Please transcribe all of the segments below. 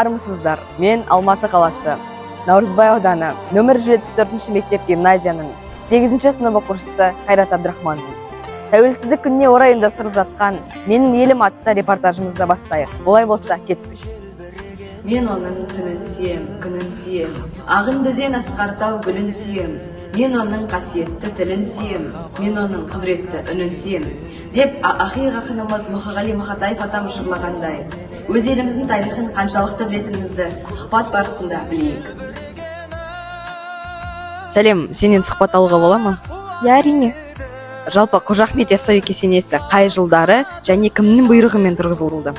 Армысыздар! Мен Алматы қаласы, Наурызбай ауданы, нөмір 74 мектеп гимназияның 8 сынып оқушысы Қайрат Абдрахманмын. Тәуелсіздік күніне орай ұйымдастырылып жатқан «Менің елім» атты репортажымызды бастайық. Олай болса, кеттік. Мен оның түнін сүйем, күнін сүйем, ағынды өзен, асқар тау, гүлін сүйем. Мен оның қасиетті тілін сүйем, мен оның құдіретті үнін сүйем деп ақиық ақынымыз Мұқағали Мақатаев атам жырлағандай, өз еліміздің тарихын қаншалықты білетінімізді сұхбат барысында білейік. Сәлем, сенен сұхбат алуға бола ма? Иә, әрине. Жалпы, Қожа Ахмет Яссауи кесенесі қай жылдары және кімнің бұйрығымен тұрғызылды?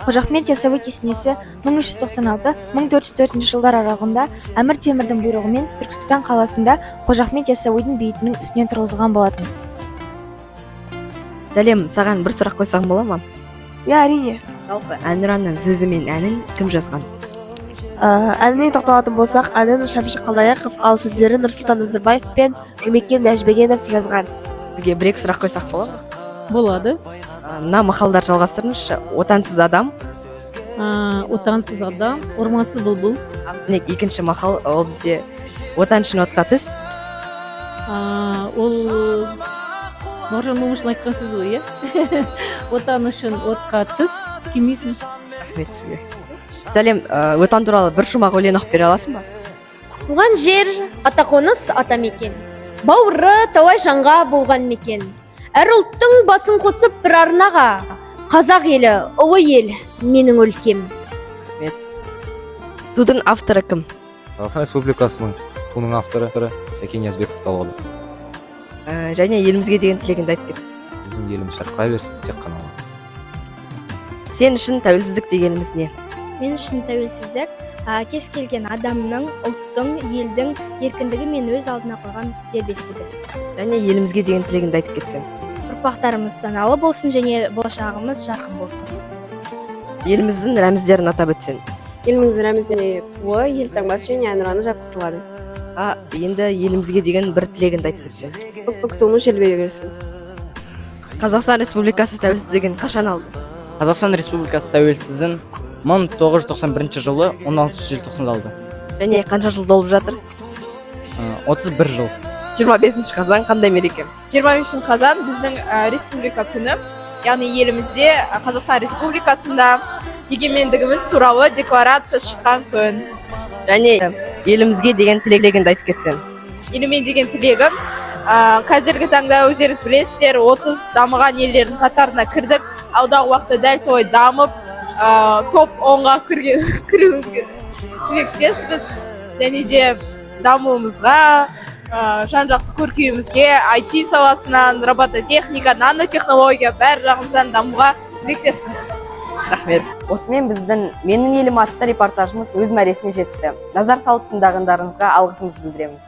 Қожа Ахмет Яссауи кесенесі 1396-1404 жылдар аралығында Әмір Темірдің бұйрығымен Түркістан қаласында Қожа Ахмет Яссауидің бейітінің үстіне тұрғызылған болатын. Сәлем, саған бір сұрақ қойсам бола ма? Иә, әрине. Жалпы, «Әнұранның» сөзі мен әнін кім жазған? Әніне тоқталатын болсақ, әнін Шәмші Қалдаяқов, ал сөздерін Нұрсұлтан Назарбаев пен Жұмекен Нәжімеденов жазған. Сізге бір екі сұрақ қойсақ бола ма? Болады. Мына мақалдарды жалғастырыңызшы: «Отансыз адам…» Отансыз адам, ормансыз бұлбұл. Міне, екінші мақал, ол бізде «Отан үшін отқа түс». Ол Бауыржан Момышұлы айтқан сөзі ғой, иә. Отан үшін отқа түс, күймейсің. Рахмет сізге. Сәлем, отан туралы бір шумақ өлең оқып бере аласың ба? Туған жер, ата қоныс, ата мекен, бауыры талай жанға болған мекен. Әр ұлттың басын қосып бір арнаға, қазақ елі, ұлы ел, менің өлкем. Тудың авторы кім? Қазақстан Республикасының туының авторы Шәкен Ниязбеков табылады. Және елімізге деген тілегіңді айтып кет. Біздің еліміз жарқырай берсін тек қана. Сен үшін тәуелсіздік дегеніміз не? Мен үшін тәуелсіздік кез келген адамның, ұлттың, елдің еркіндігі мен өз алдына қойған дербестігі. Және елімізге деген тілегіңді айтып кетсең. Ұрпақтарымыз саналы болсын және болашағымыз жарқын болсын. Еліміздің рәміздерін атап өтсең. Еліміздің рәміздеріне туы, елтаңбасы және әнұраны жатқызылады. Енді елімізге деген бір тілегіңді айтып өтсең. Көк туымыз желбірей берсін. Қазақстан Республикасы тәуелсіздігін қашан алды? Қазақстан Республикасы тәуелсіздігін 1991 жылы 16 желтоқсанда алды. Және қанша жыл толып жатыр? 31 жыл. 25 қазан қандай мереке? 25 қазан біздің Республика күні, яғни елімізде, Қазақстан Республикасында егемендігіміз туралы декларация шыққан күн. Және елімізге деген тілегіңді айтып кетсең. Еліме деген тілегім, қазіргі таңда өздеріңіз білесіздер, 30 дамыған елдердің қатарына кірдік. Алдағы уақытта дәл солай дамып, топ 10-ға кіруімізге тілектеспіз және де дамуымызға, жан жақты көркеюімізге, IT саласынан, робототехника, нанотехнология, бәр жағымыздан дамуға тілектеспін. Рахмет. Осымен біздің «Менің елім» атты репортажымыз өз мәресіне жетті. Назар салып тыңдағандарыңызға алғысымызды білдіреміз.